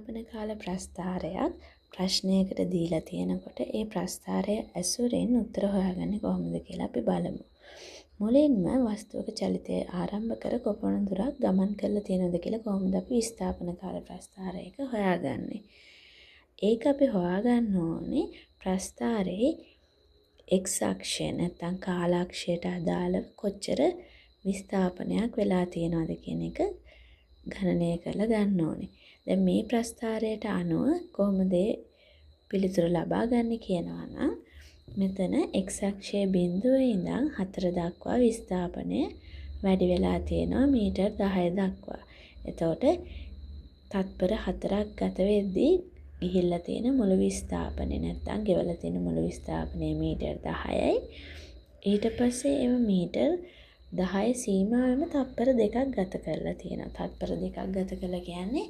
විස්ථාපන කාල ප්‍රස්ථාරයක් ප්‍රශ්නයකට දීලා තියෙනකොට ඒ ප්‍රස්ථාරය ඇසුරෙන් උත්තර හොයාගන්නේ කොහොමද කියලා අපි බලමු. මුලින්ම වස්තුවක චලිතය ආරම්භ කර කොපමණ දුරක් ගමන් කරලා තියෙනවද කියලා කොහොමද අපි විස්ථාපන කාල ප්‍රස්ථාරයක හොයාගන්නේ? ඒක අපි හොයාගන්න ඕනේ ප්‍රස්ථාරයේ x අක්ෂය නැත්නම් කාලාක්ෂයට අදාළව කොච්චර විස්ථාපනයක් වෙලා තියෙනවද කියන එක ගණනය කරලා ගන්න ඕනේ. දැන් මේ ප්‍රස්ථාරයට අනුව කොහොමද පිළිතුර ලබා ගන්නේ කියනවා නම් මෙතන x අක්ෂයේ බිඳුවේ ඉඳන් 4 දක්වා විස්ථාපනය වැඩි වෙලා තියෙනවා මීටර් 10 දක්වා. එතකොට තත්පර 4ක් ගත වෙද්දී ගිහිල්ලා තියෙන මුළු විස්ථාපනය නැත්නම් ගෙවලා තියෙන මුළු විස්ථාපනය මීටර් 10යි. ඊට පස්සේ එම මීටර් 10 සීමාවෙම තත්පර 2ක් ගත කරලා තියෙනවා. තත්පර 2ක් ගත කළා කියන්නේ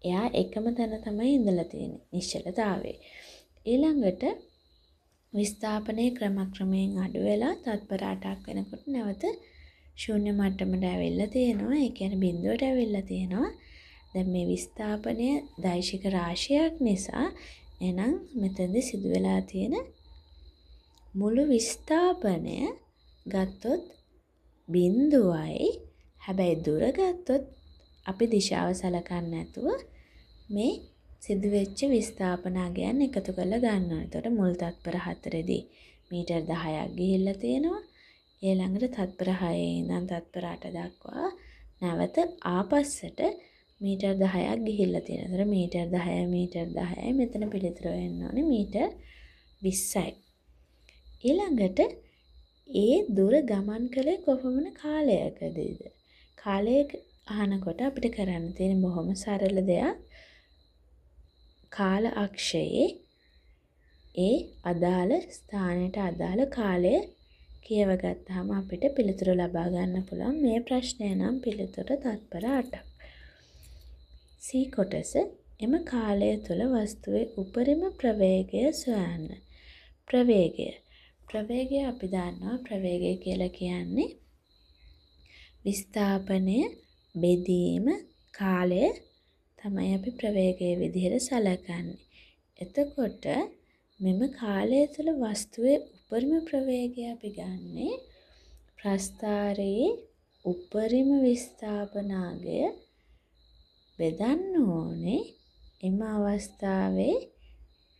එයා එකම තැන තමයි ඉඳලා තියෙන්නේ නිශ්චලතාවයේ. ඊළඟට විස්ථාපනය ක්‍රමක්‍රමයෙන් අඩු වෙලා තත්පර 8ක් වෙනකොට නැවත ශූන්‍ය මට්ටමට ඇවිල්ලා තියෙනවා. ඒ කියන්නේ බිඳුවට ඇවිල්ලා තියෙනවා. දැන් මේ විස්ථාපනය දෛශික රාශියක් නිසා එහෙනම් මෙතනදී සිදු වෙලා තියෙන මුළු විස්ථාපනය ගත්තොත් බිඳුවයි. හැබැයි දුර ගත්තොත් අපි දිශාව සලකන්නේ නැතුව මේ සිදුවෙච්ච විස්ථාපන අගයන් එකතු කරලා ගන්න ඕනේ. එතකොට මුල් තත්පර 4දී මීටර් 10ක් ගිහිල්ලා තියෙනවා. ඊළඟට තත්පර 6 ඉඳන් තත්පර 8 දක්වා නැවත ආපස්සට මීටර් 10ක් ගිහිල්ලා තියෙනවා. එතකොට මීටර් 10යි මීටර් 10යි මෙතන පිළිතුර වෙන්න ඕනේ මීටර් 20යි. ඊළඟට ඒ දුර ගමන් කළේ කොපමණ කාලයකදීද? කාලය අහනකොට අපිට කරන්න තියෙන බොහොම සරල දෙයක්. කාල අක්ෂයේ ඒ අදාළ ස්ථානයට අදාළ කාලය කියව ගත්තාම අපිට පිළිතුර ලබා ගන්න පුළුවන්. මේ ප්‍රශ්නය නම් පිළිතුර තත්පර 8ක්. සී කොටස එම කාලය තුළ වස්තුවේ උපරිම ප්‍රවේගය සොයන්න. ප්‍රවේගය. ප්‍රවේගය අපි දන්නවා ප්‍රවේගය කියලා කියන්නේ විස්ථාපනය බෙදීම කාලය තමයි අපි ප්‍රවේගය විදිහට සලකන්නේ. එතකොට මෙම කාලය තුළ වස්තුවේ උපරිම ප්‍රවේගය අපි ගන්නේ ප්‍රස්ථාරයේ උපරිම විස්ථාපනාගය බෙදන්න ඕනේ එම අවස්ථාවේ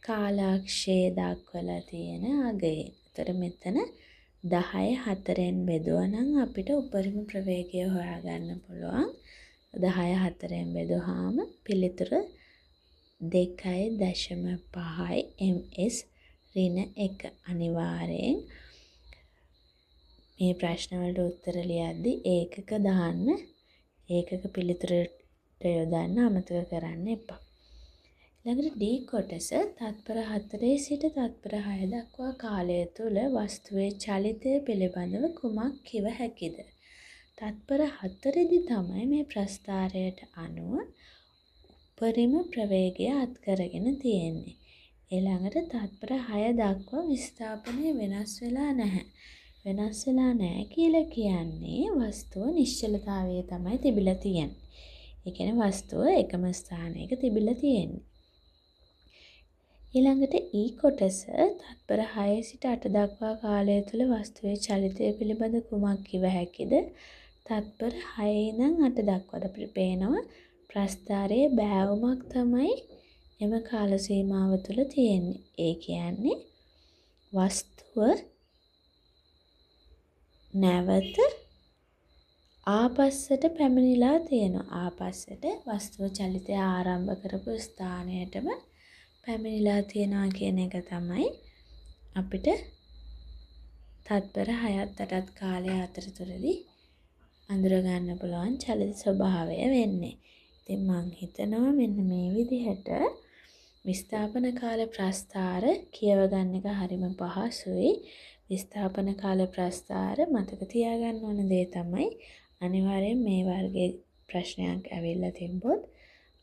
කාලාක්ෂයේ දක්වලා තියෙන අගයෙන්. එතකොට මෙතන 10 4න් බෙදුවා නම් අපිට උපරිම ප්‍රවේගය හොයාගන්න පුළුවන්. 10 4න් බෙදුවාම පිළිතුර 2.5 ms ඍණ 1. අනිවාර්යෙන් මේ ප්‍රශ්න වලට උත්තර ලියද්දි ඒකක දාන්න, ඒකක පිළිතුරට යොදන්න අමතක කරන්න එපා. ඊළඟට D කොටස තත්පර 4 සිට තත්පර 6 දක්වා කාලය තුළ වස්තුවේ චලිතය පිළිබඳව කුමක් කිව හැකිද? තත්පර 4දී තමයි මේ ප්‍රස්ථාරයට අනුව උපරිම ප්‍රවේගය අත්කරගෙන තියෙන්නේ. ඊළඟට තත්පර 6 දක්වා විස්ථාපනය වෙනස් වෙලා නැහැ. වෙනස් වෙලා නැහැ කියලා කියන්නේ වස්තුව නිශ්චලතාවයේ තමයි තිබිලා තියෙන්නේ. ඒ කියන්නේ වස්තුව එකම ස්ථානයක තිබිලා තියෙන්නේ. ඊළඟට E කොටස තත්පර 6 සිට 8 දක්වා කාලය තුළ වස්තුවේ චලිතය පිළිබඳ කුමක් කිව හැකිද? තත්පර 6 ඉඳන් 8 දක්වා අපිට පේනවා ප්‍රස්ථාරයේ බෑවුමක් තමයි එම කාල සීමාව තුළ තියෙන්නේ. ඒ කියන්නේ වස්තුව නැවත ආපස්සට පැමිණිලා තියෙනවා. ආපස්සට වස්තුව චලිතය ආරම්භ කරපු ස්ථානයටම පැමිණිලා තියෙනවා කියන එක තමයි අපිට තත්පර 6ත් 8ත් කාලය අතරතුරදී අඳුර ගන්න පුළුවන් චලිත ස්වභාවය වෙන්නේ. ඉතින් මං හිතනවා මෙන්න මේ විදිහට විස්ථාපන කාල ප්‍රස්ථාර කියව ගන්න එක හරිම පහසුයි. විස්ථාපන කාල ප්‍රස්ථාර මතක තියාගන්න ඕන දේ තමයි අනිවාර්යෙන් මේ වර්ගයේ ප්‍රශ්නයක් ඇවිල්ලා තිබ්බොත්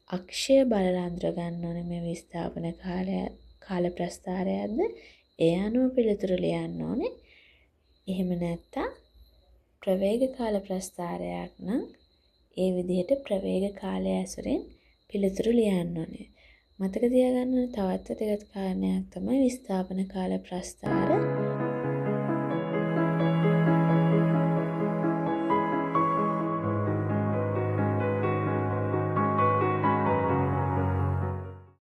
අක්ෂය බලලා අඳුර ගන්න ඕනේ මේ විස්ථාපන කාල ප්‍රස්ථාරයක්ද ඒ අනුව පිළිතුරු ලියන්න ඕනේ. එහෙම නැත්තම් ප්‍රවේග කාල ප්‍රස්ථාරයක් නම් ඒ විදිහට ප්‍රවේග කාලය ඇසුරෙන් පිළිතුරු ලියන්න ඕනේ. මතක තියාගන්න ඕන තවත් වැදගත් කාරණයක් තමයි විස්ථාපන කාල ප්‍රස්ථාර